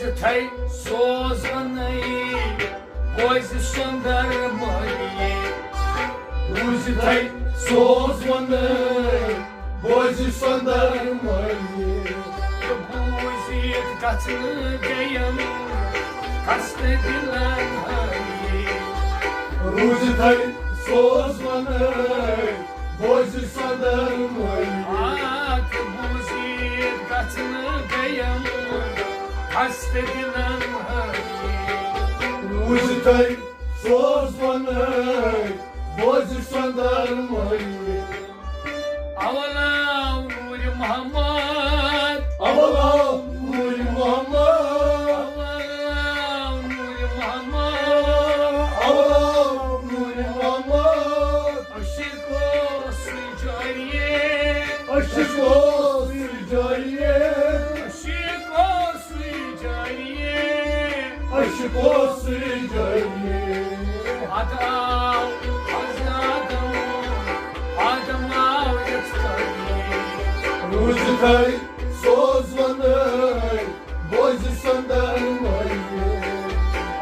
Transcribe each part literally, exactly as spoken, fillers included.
تھے سوز ونے بوزِ سۄندر مٲلی۔ روٗزِتھے سوز ونے بوزِ سۄندر مٲلی۔ تہٕ بوٗزِتھ گژھنہٕ گٔیم خستہٕ دِلن حٲلی۔ روٗزِتھے سوز ونے بوزِ سۄندر مٲلی۔ آ، تہٕ بوٗزِتھ گژھنہٕ گٔیم خستہٕ دِلن حٲلی۔ روٗزِتھے سوز ونے بوزِ سۄندر مٲلی۔ اولہ نوٗرِ محمد۔ اولہ نوٗرِ محمد۔ اولہ نوٗرِ محمد۔ اولہ نوٗرِ محمد۔ عشق اوس جاریے۔ عشق اوس جاریے۔ عشق اوس جاریے۔ عشق اوس جاریے۔ ادٕ آو حضرت آدم، آدم آو یتھ کٔنی۔ روٗزِتھے سوز ونے بوزِ سۄندر مٲلی۔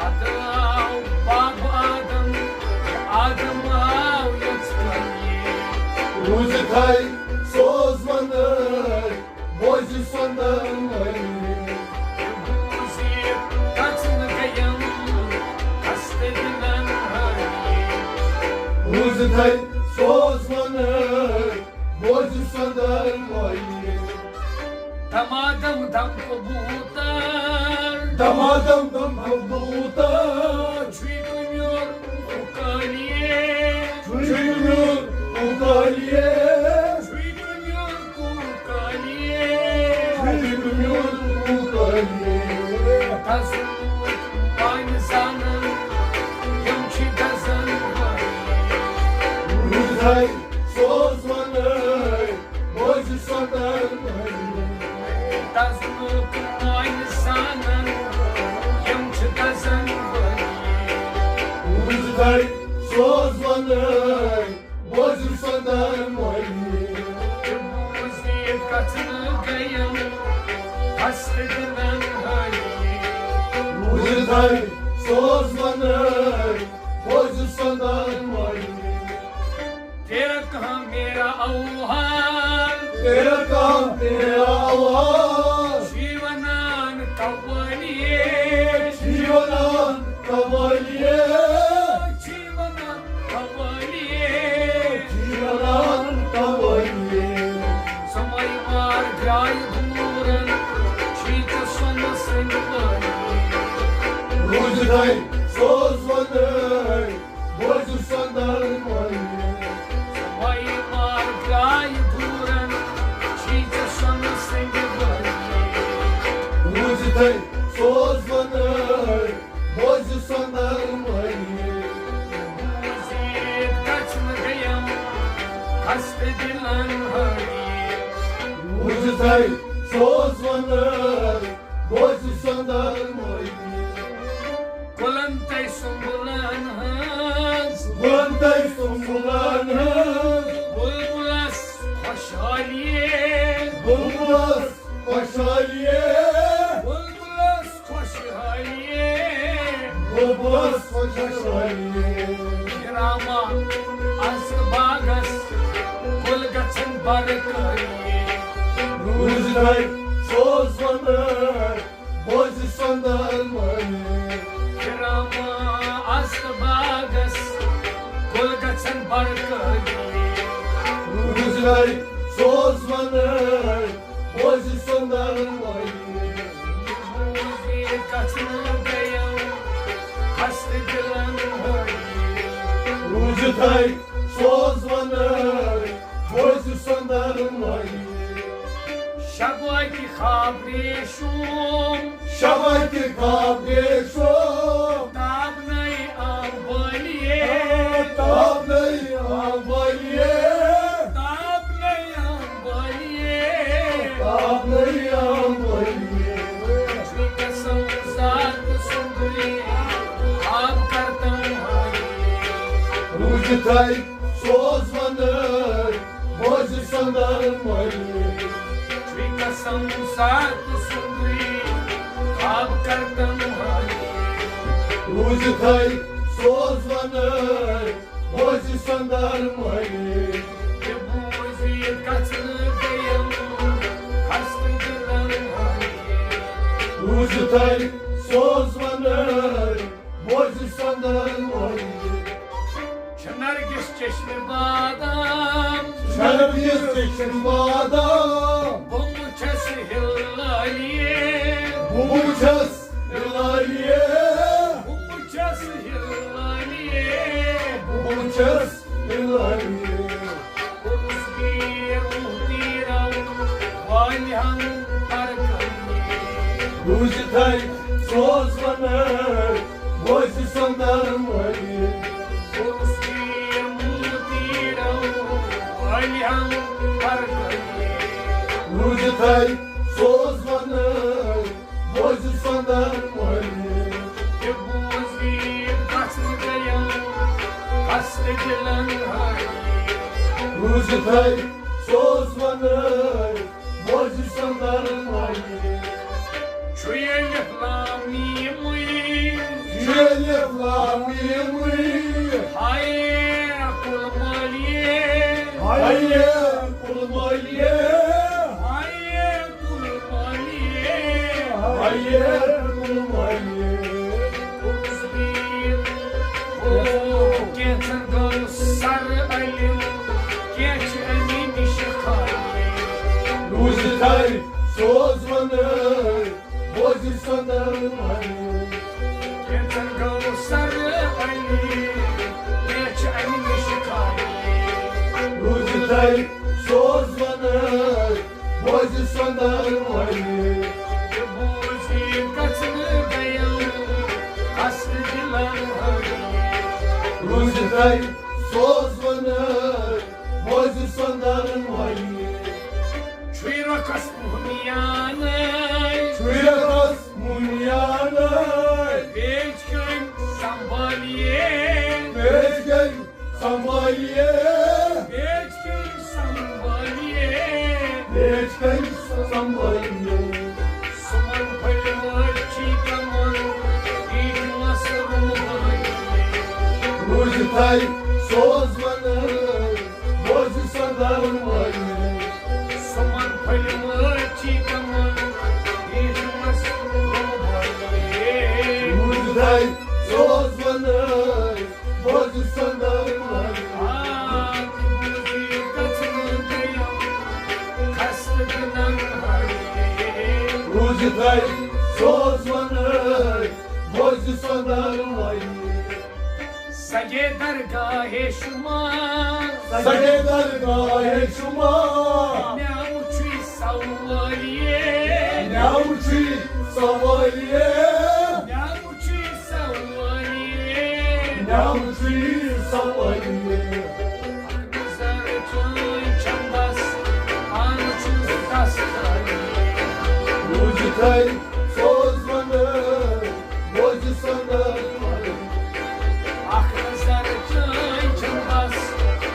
ادٕ آو باب آدم، آدم آو یتھ کٔنی۔ روٗزِتھے سوز ونے بوزِ سۄندر مٲلی۔ بوٗزِتھ گژھنہٕ گٔیم خستہٕ دِلن حٲلی۔ روٗزِتھے سوز ونے بوزِ سۄندر مٲلی۔ دمادم دم کبوتر۔ دمادم دم کبوتر۔ چھُے کُمیُر کُکالیے۔ چھُے کُمیُر کُکالیے۔ چھُے کُمیُر کُکالیے۔ چھُے کُمیُر کُکالیے۔ دزمُت پانہِ زانن، یِم چھِ دزن وٲلۍ۔ روٗزِتھے سوز ونے بوزِ سۄندر مٲلی۔ دزمُت پانہِ زانن، یِم چھِ دزن وٲلۍ۔ روٗزِتھے سوز ونے بوزِ سۄندر مٲلی۔ بوٗزِتھ گژھنہٕ گٔیم خستہٕ دِلن حٲلی۔ روٗزِتھے سوز ونے بوزِ سۄندر مٲلی۔ تیرا کہاں میرا اوہار۔ تیرا کہاں میرا اوہار۔ چھُے ونان قوالیے۔ چھُے ونان قوالیے۔ چھُے ونان قوالیے۔ چھُے ونان قوالیے۔ سمے مار درٛاے دوٗرن، چھُے ژےٚ سۄنہٕ سٕنٛدۍ پٲٹھۍ۔ روٗزِتھے سوز ونے بوزِ سۄندر مٲلی۔ سمے مار درٛاے دوٗرن، چھُے ژےٚ سۄنہٕ سٕنٛدۍ پٲٹھۍ۔ روٗزِتھے سوز ونے بوزِ سۄندر مٲلی۔ بوٗزِتھ گژھنہٕ گٔیم خستہٕ دِلن حٲلی۔ روٗزِتھے سوز ونے بوزِ سۄندر مٲلی۔ گُلن تہٕ سُمبلن ہٕنٛز۔ گُلن تہٕ سُمبلن ہٕنٛز۔ بُلبُلس خۄشحٲلیے۔ بُلبُلس خۄشحٲلیے۔ بُلبُلس خۄشحٲلیے۔ بُلبُلس خۄشحٲلیے۔ گِراما اَز باغس گُل گژھن برکٲلیے۔ روٗزِتھے سوز ونے بوزِ سۄندر مٲلی۔ گِراما اَز باغس گُل گژھن برکٲلیے۔ روٗزِتھے سوز ونے بوزِ سۄندر مٲلی۔ بوزِ گژھنہٕ گٔیم خستہٕ دِلن حٲلی۔ روٗزِتھے سوز ونے بوزِ سۄندر مٲلی۔ شباکہِ خواب ریشوم۔ شباکہِ خواب ریشوم۔ تابنَے آمبٲلیے۔ تابنَے آمبٲلیے۔ تابنَے آمبٲلیے۔ تابنَے آمبٲلیے۔ چھُے قسم ذات سُنٛدری، آب کرتم حٲلی۔ روٗزِتھے سوز ونے بوزِ سۄندر مٲلی۔ چھُے قسم ذات سُنٛدری، اب کر تنہائی۔ روزِ تھاے سوز ونے، بوزِ سندر مٲلی۔ تہِ بوٗزِتھ گژھنہٕ گٔیم خستہٕ دِلن ہٲیِتھ۔ روزِ تھاے سوز ونے، بوزِ سندر مٲلی۔ چھِ نرگس چشمِ بادام، چھِ نرگس چشمِ بادام۔ بہٕ وُچھس ہلالیے، بہٕ وُچھس ہلالیے۔ بہٕ وُچھس ہلالیے، بہٕ وُچھس ہلالیے۔ عرس گیر محتیرو والہن ارکانی۔ روزِ تھاے سوز ونے، بوزِ سندر مٲلی۔ عرس گیر محتیرو والہن ارکانی۔ روزِ تھاے سوز ونے، بوزِ سندر مٲلی۔ تہِ بوٗزِتھ گژھنہٕ گٔیم خستہٕ دِلن ہٲیِتھ۔ روزِ تھاے سوز ونے، بوزِ سندر مٲلی۔ چھُ الف لام میٖمٕے۔ چھُ الف لام میٖمٕے۔ ہایے کُل مٲلیے۔ ہایے کُل مٲلیے۔ ہایے کُل مٲلیے۔ ہایے کُل مٲلیے۔ عرس گیر۔ او، کینٛژن گوٚو سر علم، کینٛہہ چھِ اَمہِ نِش خٲلی۔ روزِ تھاے سوز ونے، بوزِ سندر مٲلی۔ کینٛژن گوٚو سر علم، کینٛہہ چھِ اَمہِ نِش خٲلی۔ روزِ تھاے سوز ونے، بوزِ سندر مٲلی۔ تہِ بوٗزِتھ گژھنہٕ گٔیم خستہٕ دِلن ہٲیِتھ۔ روزِ تھاے سوز ونے، بوزِ سندر مٲلی۔ چھُے رۄخس موہنیانَے۔ چھُے رۄخس موہنیانَے۔ بیچھ کٔمۍ سنبھالیے۔ بیچھ کٔمۍ سنبھالیے۔ بیچھ کٔمۍ سنبھالیے۔ بیچھ کٔمۍ سنبھالیے۔ سُمن پھٔلۍ وٲتۍ چھی تِمن، یہِ چھُ مس روٗدمُت۔ روزِ تھاے سوز ونے، بوزِ سندر مٲلی۔ سُمن پھٔلۍ وٲتۍ چھی تِمن، یہِ چھُ مس روٗدمُت۔ روزِ تھاے سوز ونے، بوزِ سندر مٲلی۔ آ، تہِ بوٗزِتھ گژھنہٕ گٔیم خستہٕ دِلن ہٲیِتھ۔ روزِ تھاے سوز ونے، بوزِ سندر مٲلی۔ سجے درگاہ شما۔ سجے درگاہ شما۔ مےٚ وُچھُے سوالیے۔ مےٚ وُچھُے سوالیے۔ مےٚ وُچھُے سوالیے۔ مےٚ وُچھُے سوالیے۔ اکھ نظر چٲنۍ چھم بس، پانہٕ چھُس بس خٲلی۔ روزِ تھاے سوز ونے، بوزِ سندر مٲلی۔ اکھ نظر چٲنۍ چھم بس،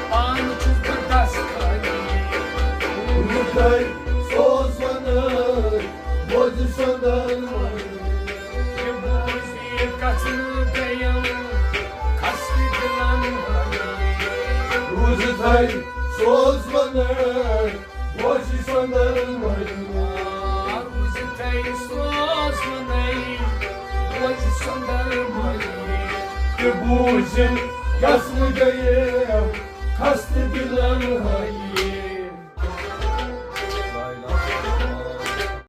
پانہٕ چھُس بہٕ دس خٲلی۔ روزِ تھاے سوز ونے، بوزِ سندر مٲلی۔ یہِ بوٗزِتھ گژھنہٕ گٔیم خستہٕ دِلن ہٲیِتھ۔ روزِ تھاے سوز ونے، بوزِ سندر مٲلی۔ آ، روزِ تھاے سوز ونے، بوزِ سندر مٲلی۔ یہِ بوٗزِتھ گژھنہٕ گٔیم خستہٕ دِلن ہٲیِتھ۔